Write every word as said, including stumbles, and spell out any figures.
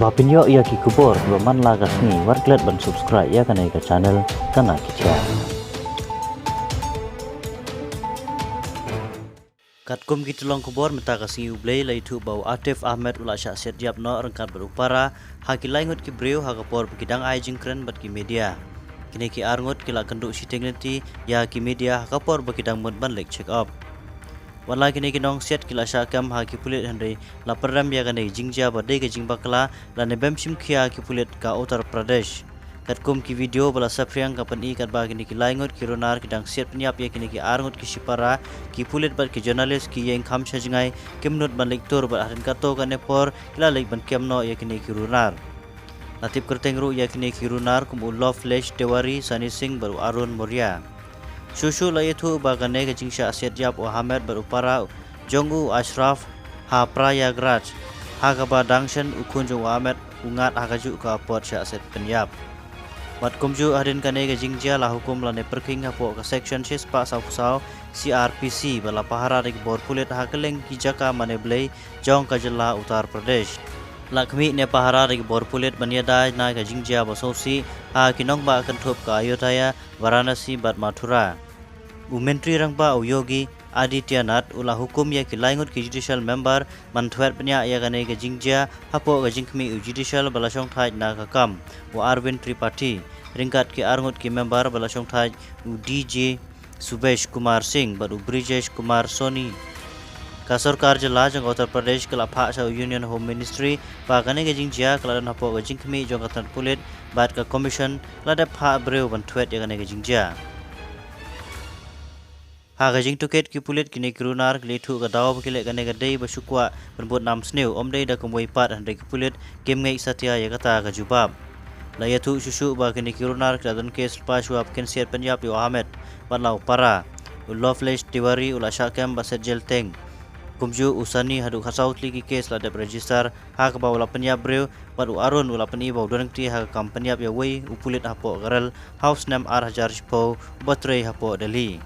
Ba pynïoh ïa ki khubor ba man la ka sngi, wat klet ban subscribe ïa kane ka channel Kana Ki Jia. Katkum ki tyllong khubor mynta ka sngi U Blei, la ïathuh ba u Atif Ahmed u la shah siat ïap noh ryngkat bad u para ha ki lai ngut ki briew ha ka por ba ki dang ai jingkren bad ki media. Kine ki ar ngut ki la kynduh shiteng lynti ïa ki media ha ka por ba ki dang mut ban leit check up. Wat la kine ki nongsiat ki la shah kem ha ki pulit, hynrei la pynrem ïa kane ka jingjia ba dei ka jingbakla lane bym shim khia ki pulit ka Uttar Pradesh. Katkum ki video ba la saphriang ka pyni katba kine ki lai ngut ki runar ki dang siat pynïap ïa kine ki ar ngut ki shipara, ki pulit bad ki journalist ki ïeng kham sha jngai, kim nud ban leit tur bad hadien katto katne por ki la leit ban kem noh ïa kine ki runar. La tip kyrteng ruh ïa kine ki runar kum u Loveless Tiwari, Sunny Singh bad u Arun Maurya. Shuh shuh la ïathuh ba kane ka jingshah siat ïap u Ahmed bad u para jong u Ashraf ha Prayagraj, ha kaba dang shen u khun jong u Ahmed u ngat ha kajuh ka por shah siat pynïap. Bad kumjuh hadien kane ka jingjia la hukum lane pyrkhing hapoh ka section shispah sawphew saw C R P C ba la pahara da ki bor pulit ha kylleng ki jaka mane blei jong ka jylla Uttar Pradesh. La khmih ne pahara da ki bor pulit ban ïada na ka jingjia ba sngewsih ha ki nongbah kynthup ka Ayodhya, Varanasi bad Mathura. U Myntri Rangbah u Yogi Adityanath u la hukum ïa ki lai ngut ki judicial member ban thwet bniah ïa kane ka jingjia hapoh ka jingkhmih u judicial ba la shongthait na ka kam, u Arvind Tripathi, ryngkat ki ar ngut ki member ba la shongthait, u D J Subhesh Kumar Singh bad u Brijesh Kumar Soni. Ka sorkar jylla jong ka Uttar Pradesh ka la phah sha u Union Home Ministry ba kane ka jingjia ka la don hapoh ka jingkhmih jong ka tnat pulit bad ka commission la dep phah briew ban thwet ïa kane ka jingjia. Ha ka jingtohkit ki pulit, kine ki runar ki la ïathuh ka daw ba ki leh kane ka dei ba shu kwah ban bud nam sniew, ym dei da kumwei pat, hynrei ki pulit kim ngeit satia ïa kata ka jubab. La ïathuh shuh shuh ba kine ki runar ki la don case lypa shuwa ba kin siat pynïap ïa u Ahmed bad la u para. U Loveless Tiwari u la shah kem bad siat jail teng. Kumjuh u Sunny, haduh khatsaw tylli ki case la dep register ha kaba u la pynïap briew, bad u Arun u la pyni ba u don kti ha ka kam pynïap ïa uwei u pulit hapoh ka rel ha u snem ar hajar shiphew uba trei hapoh Delhi.